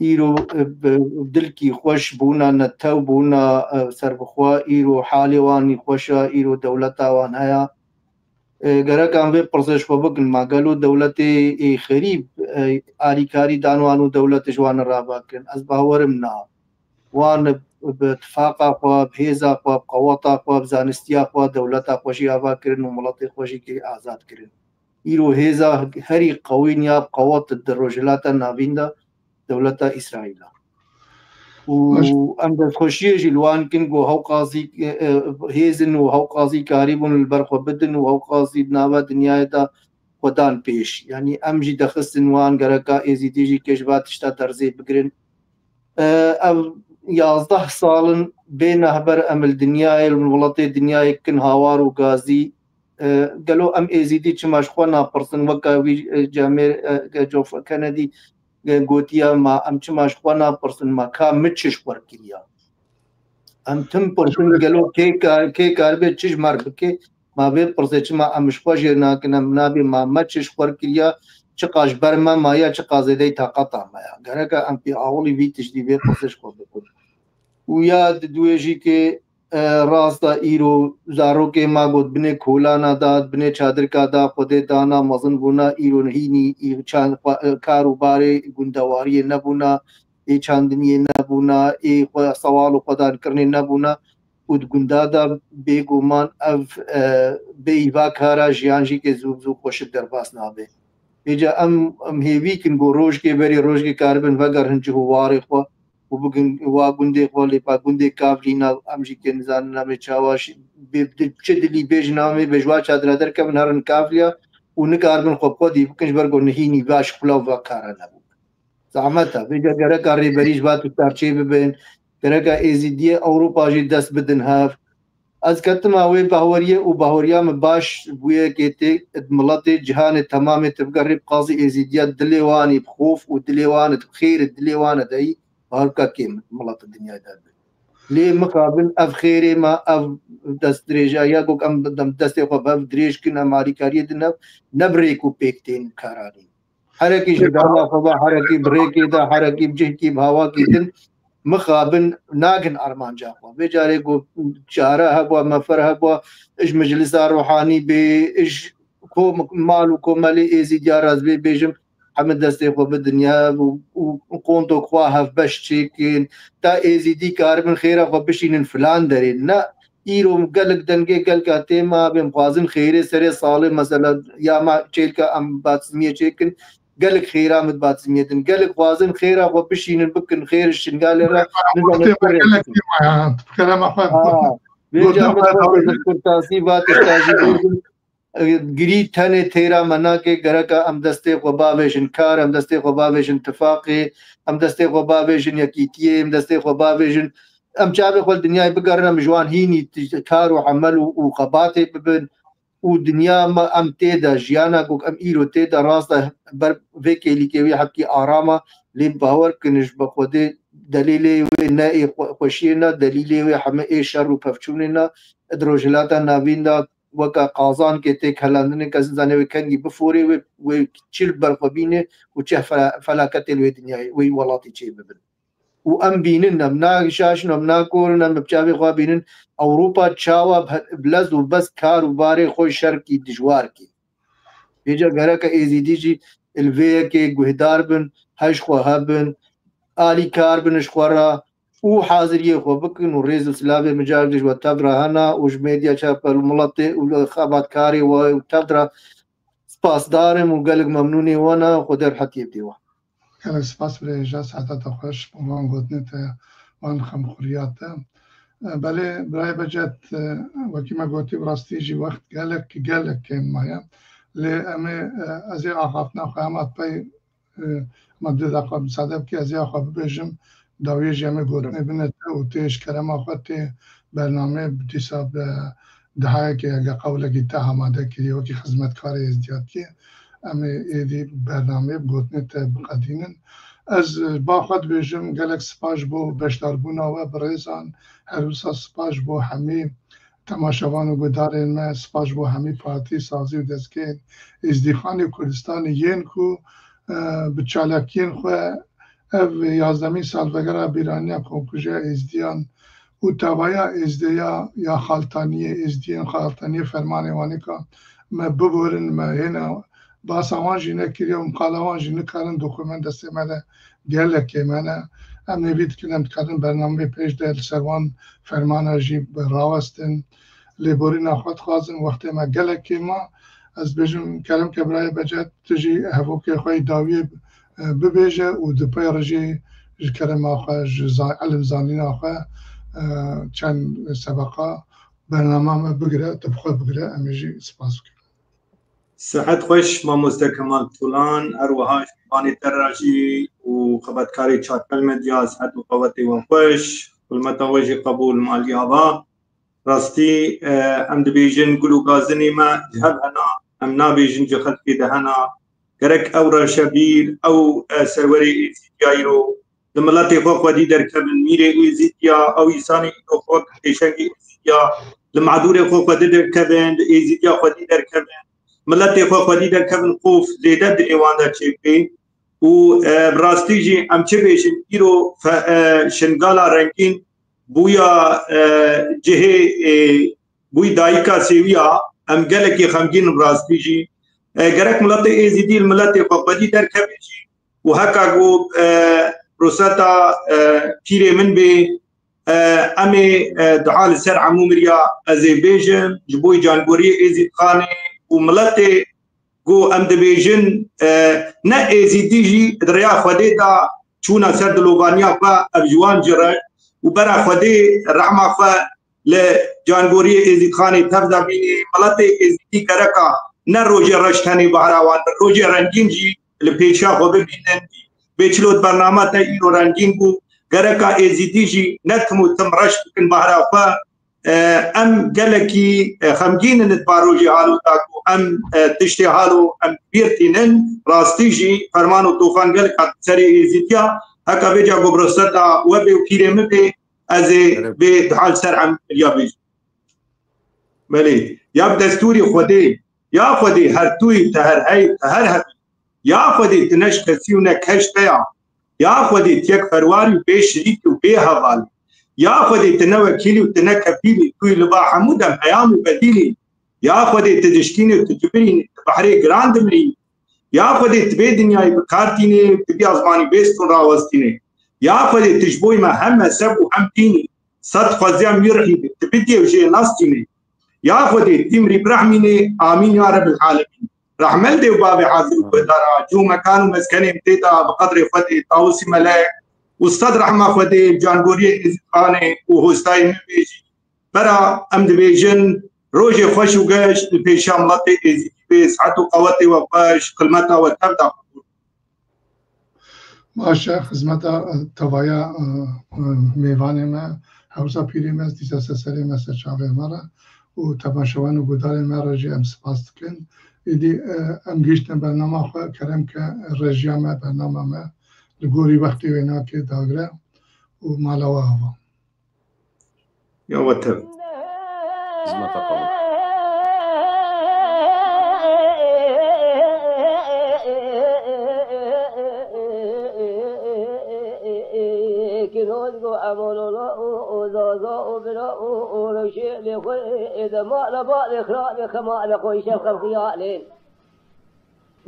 Îro, e, bi dilkî xweş bûna netew, bûna, e, serbixwe, îro halê wan jî xweş e, îro dewleta wan heye. E, gerek em vê pirsê ji xwe bikin, ma gelo dewletê ê xerîb, e, alîkarî dan wan û dewlet ji wan re ravekirin? Ez bawerim na. Wan bi tifaqa xwe, bi hêza xwe, bi qeweta xwe, bi zanistiya xwe dewleta xwe jî ava kirin û miletê xwe jî kê azad kirin. Îro hêza herî qewîn ya bi qewet di Rojhilata Navîn de dewleta Îsraîl e. Û Baş. Em destxweşiyê jî li wan kin ku hewqazî, e, e, hêzin û hewqazî karîbûn li ber xwe bidin û hewqazî di nava dinyayê de xwe dan pêş. Yanî em jî dexistin wan gereka Êzîdî jî kê ji va tişta derzê bigirin. E, ev yazdeh sal in bê nehber em li dinyayê, li welatê dinyayê kin hawar û gazî. E, gelo em Êzîdî çima ji xwe napirsin? Weke wî, e, Cemêr, e, John F Kennedy, e, gotiye, ma em çima ji xwe napirsin, ma ka min çi ji xwe kiriya? Em tim pirsin, gelo kê kar-, kê karibe çi ji me re bike? Ma vê pirsê çima em ji xwe jê nakin, em nabê ma me çi ji xwe kiriya, çiqa ji ber me maye, çiqa zêdeyî taqeta me ya. Gereka em pê awilî vî tiştî vê pirsê ji xwe bikin. Û ya di duwê jî kê, e, rast e, îro zarokê ma got binê kolana da, binê çadirka da, xwedê dana mezin bûna, îro hînî, î-, çand xwe, e, kar û barê gundewariyê nebûna, ê çandiniyê nebûna, ê xwe sewal û xwedankirinê nebûna û di gunda de bêguman ev, e, bê îva kara jiyan jî kê zû bi zû xweşik derbas nabe. Êca em, em hêvî kin ku rojkê berê rojkê karibin vegerin cih û warê xwe û bigin wa gundê xwe, lê pa gundê Kavlîna em jî kê nizanin namê çawa şi-, bê, di çi dilî bêjin namê bê ji wa çadira derkevin herin Kavliya û nikaribin xwe bi xwe dî bikin ji ber ku nihînî va şixula va kara nebû. Zehmet e. Vêca gereka rêberî ji va tiştar çê bibin. Gereka Êzîdiyê Ewropa jî dest bidin hev. Ez ketim a wê bahweriyê û bahweriya min baş bûye kê tê di miletê cihanê temamê tu bigerî bi qazî Êzîdiya dilê wan ê bi xof û dilê wan ê bi xêr ê dilê wan ê deyî baharka kêm mileta dinyayê de be. Lê mixabin ev xêrê me, ev destdirêja ya ku em dem destê xwe bi hev dirêj kin, em alîkariyê din ev ne bi rêk û pêk tên karanîn. Herekî ji gava xwe ba, herekî bi rêkê de, herekî bi cihkî bi hawakî din mixabin nagin armanca xwe. Vê carê ku çare hebûa, mefer hebûa, ij meclisa ruhanî bê, ij kom-, mal û komelê Êzîdiya re ez bê bêjim, hemî destê xwe bidin ya û, û, û qonto xwe hevbeş çêkin. Ta Êzîdî karibin xêra xwe bişînin filan derê. Ne, îro gelek dengê gelka tê ma bên xwazin xêrê serê salê mesela ya ma çêlka em batizmiyê çêkin. Gelek xêra min batizmiyê din. Gelek xwazin xêra xwe bişînin bikin xêr şingalê re. Nizanin Wextê me kurê gelek bikin. Tê ma ya. Kerema xwe. Ha, vêca min xwe kurtasî va tişta jî bêjin. E, girî tenê têra me nake, gereka em destê xwe bavêjin kar, em destê xwe bavêjin tifaqê, em destê xwe bavêjin yekîtiyê, em destê xwe bavêjin, em çavê xwe li dinyayê bigerin, em ji wan hînî ti-, kar û emel û, û xebatê bibin û dinya me em tê de, jiyana ku em îro tê de rast e, ber vê kêlîkê wê hepkî arama, lê bawer kin ji bi Xwedê delîlê wê ne ê xwe-, xweşiyê ne, delîlê wê heme ê şer û pevçûnê ne, di Rojhilata Navîn de weke qazankê têk helandinê, kes nizane wê kengî biforê, wê, wê çi li ber xwe bîne û çi fela-, felaketê li wê dinyayê, wê welatî çê bibin. Û em bînin, em nagişaşin, em nakorin, em bi çavê xwe bînin, Ewropa çawa bi he-, bi lez û bez kar û barê xwe şerkî dijwar kî. Vêca gereke Êzîdî jî li vê yekê guhdar bin, heş xwe hebin, alîkar bin ji xwe re, û haziriyê xwe bikin û rêz û silavê min car dî ji we tev re hene û ji medya çaper û miletê û xebatkarê we û tev re spasdar im û gelek memnûnê we ne. Xwedê rehetiyê bidê we. Gelek spas birêj, saeta te xweş, bi wan gotinê te, wan xemxuriya te. E, belê, birayê Becet, e, wekî me gotî, bi rastî jî wext gelek, gelek kêm maye. Lê em ê, e, ez ê axaftina xwe hema pey e, ma du deqa misade bike, ez ya xwe bibêjim, dawiyê jî em ê gotinê bine te û tê ji kerema xwe tê bernameyê dîsa bi dihayekê hege qewlekî te amade kiriye wekî xizmetkarê êzdiyatiyê. Em ê êdî bernameyê bi gotinê te biqedînin. Ez, e, ba xwe dibêjim, gelek spas ji bo beşdarbûna we bi rêzan, her wisa spas ji bo hemî temaşevan û guhdarên me, spas ji bo hemî partî, sazî û dezgehên Êzdîxanê Kurdistanê yên ku, e, bi çalakiyên xwe ev yazdemîn salvegera bîraniya komkujiya Êzdiyan û tavaya Êzdiya ya xaltaniyê, Êzdiyên xaltaniyê Fermanê Wanê ka me biborin, me hêna basa wan jî nekiriye û miqala wan jî nikarin dokument destê me de gelekê me ne. Em hêvî dikin, em dikarin bernameyê pêş de li ser wan fermana jî rawestin. Lêborîna xwe dixwazin, wextê me gelek kêm ma. Ez dibêjim, kerem ke birayê Becet, tu jî hevokê xwe yê dawiyê, e, bibêje û di pey re jî ji kerema xwe, ji za-, ilim zanîna xwe, e, çend sebeqa bernama me bigire, tu bi xwe bigire, em ê jî spas bikin. Sihet xweş, mamoste Kemal Tolan, her wiha ji mêvanê te re jî û xebatkarê Çatel Medya, sihet û qewetê we xweş, xizmeta we jî qebûl, malî ava. Rastî, e, em dibêjin gul û gazinê me ji hev hena, em nabêjin ji xelkê de hena. Gerek ew reşebîr, ew, e, serwerê Êzîdiya îro li miletê xwe xwedî derkevin, mîrê Êzîdiya, ew îsanê îro xwe wek pêşengê Êzîdiya, li madûrê xwe xwedî derkevin, li Êzîdiya xwedî derkevin, miletê xwe xwedî derkevin, xof zêde dilê wan de çêbê. Û, e, bi rastî jî em çi bêjin, îro fe-, e, Şingala rengîn bûya, e, cihê, e, bûyî dayika sêwiya, em gelekî xemgîn in bi rastî jî. E, gerek miletê Êzîdî li miletê xwe xwedî derkeve jî û heka ku, e, ruhseta, e, pîrê min bê, e, em ê, e, dua li ser hemû miriya ez ê bêjim, ji bo cangoriyê Êzîdxanê û miletê ku em dibêjin, e, ne Êzîdî jî di rêya Xwedê de çûna ser dilovaniya xwe, ev ji wan cih re û bera Xwedê rehma xwe li cangoriyê Êzîdxanê tev de bînê. Miletê Êzîdî gereka ne rojê reş tenê bahra wan be, rojê rengîn jî li pêşiya xwe bibînin. Bê çilo di bernama te îro rengîn bû, gereka Êzîdî jî ne tim û tim reş bikin bahra xwe. E, em gelekî, e, xemgîn in di barojê halo da ku em, e, tiştê halo em bîr tînin. Rastî jî ferman û tofan gelek hat serê Êzîdiya. Heka vêca ku bi ruhseta we bê û pîrê min bê, ez ê Erê. bê dua li ser em ya bêjim. Belê. Ya bi destûrî Xwedê, ya Xwedê her tu yî, te her hey, te her hebî. Ya Xwedê, tu ne ji kesî û ne keş te ya. Ya Xwedê, tu yek ferwarî û bê şirîkî û bê hevalî. Ya Xwedê, tu ne wekîlî û tu ne kefîlî, tu yî li ba hemû dem peyam û bedîlî. Ya Xwedê, tu dişkînî û tu cibirînî, tu behrê giran dimirînî. Ya Xwedê, tu bê dinyayê bi kar tînê, tu bî azmanî bê stûn rawestînê. Ya Xwedê, tu ji bo me hem mezheb û hem dînî, sed xweziyam wî rihî bi, tu bidiyê û jê nastînê. Ya Xwedê, tu yî mirî birehmînê, amîn ya Rebbil Alemîn. Rehmel dê û bavê hazir û guhdara, cû mekan û meskenê em tê de bi qedrê Xwedê, Tawusî Melek û sed rehma Xwedê, cangoriyê Êzîdxanê û hostayê min bêjî. Bera em dibêjin, rojê xweş û geş li pêşiya miletê Êzîdî bê, sihet û qewetê we xweş, xilmeta we tev de qebûl. Baş e, xizmeta, e, tevaya, e, e, mêvanê me, hewsa pîrê me, dîsa ser serê me, ser çavê me re û temaşevan û guhdarê me re jî em spas dikin. Êdî, e, em gihîştin bernama xwe, kerem ke rejiya me, bernama me li gorî wextê wê nake dagre û mala we ava. Ya we tev. Xizmeta xwe. Kî nozgo emololo û, û zozo û biro û, û roşê lê xwe, ê de mala balê xirabê xemale xwe şev xem xiyalê.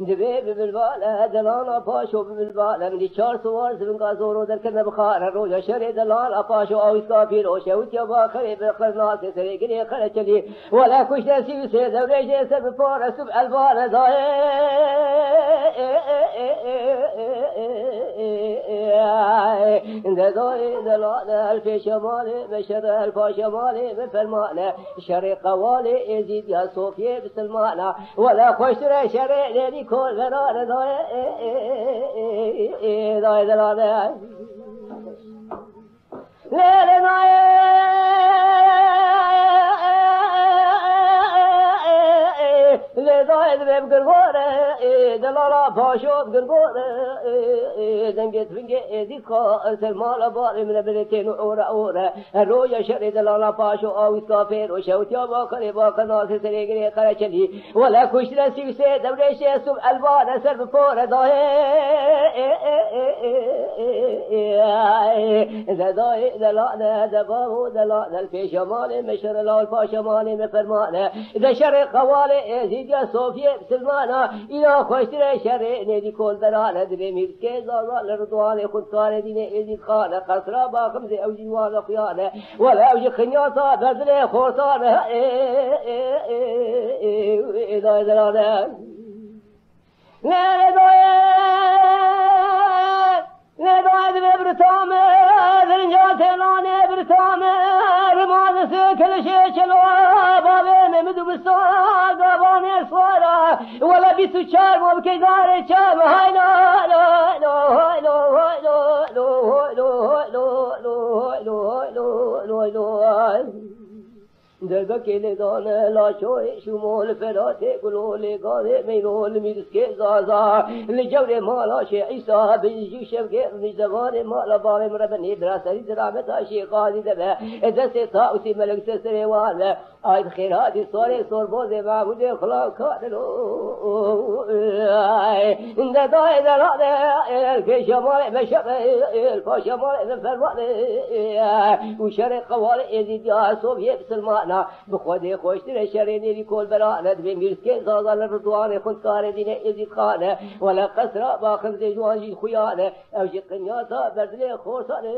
Divê bi bilbale, delala paşo bi bilbale, min dî çar siwar zivinga zoro derketine bi xare, roja şerê delala paşo awîska pîro, şewitiya baxerê bi xirnasê serê girê xereçelî, wele kuşte sî û sê dewrê jê ser bi pare sib elbane dayê. De dayê delale, el pêşe malê, be şere, el paşe malê, be fermane, şerê qewalê, Êzîdiya Sofyê bisilmana. Wele xweştir e şerê lêlî kol verane dayê, ê, ê, ê, dayê delale. Lêlê nayê, lê Divê bi girgore, e, delala paşo bi girgore, e, e, dengê tivingê êzîd xwe ser mala barê min e, bilê tên û ore ore. Her roja şerê delala paşo awîska fêr û şewtiya bakarê bakar nasê serê girê qereçelî. Wele kuştine sî û sê dewrêşê sub elbane ser bi pore dayê. De dayê delane, de bavo delane, li pêşemanê me şere lal paşemanê me fermane. De şerê qewalê êzîdiya Sofiyê bisilmana, îna xweştir e şerê nêdî kolberane. Divê mîrskê zaza li Ridwanê xwindkarê dînê êzîd xane, qesra baxim zê ew jî wane xuyane. Wele ew jî xinyasa berdilê xortane. Ê, ê, ê, ê, ê, ê, ê, dayê delane. Ne, ne dayê, ne dayê divê birta me, virinca têlanê birta me, rimanê sê kilişê çelo, bavê me mi dubistan, gavanê swara, wele bîst û çar ma bikey darê çam, hay lo, lo, lo, hay lo, hay lo, hay lo, hay lo, hay lo, hay lo, hay lo, hay lo, hay lo, hay lo, hay lo. Derbekê lê dane laşoyê şûmo, li Feratê gulo, lê gavê meyno, li mîriskê zaza, li cewrê mala Şê Îsa, bi jî şevkê nîjdevanê mala bavê min re benê, bira serî di rahmeta Şê Qadî de be, destê ta û sî melek ser serê wan be. Ay bi xêr hatî sorê sorbozê Mahmûdê xulakar lo. De dayê delane, el pêşemalê me şebe, el paşemalê me fermane, û şerê qewalê êzîdiya Sovyê bisilmana. Bi Xwedê xweştir e şerê nêrî kolberane, divê mîrskê zaza li Ridwanê xwindkarê dînê êzîdxane. Wele qesra baxim zê ji wan jî xuyane, ew jî qinyasa berdilê xortane.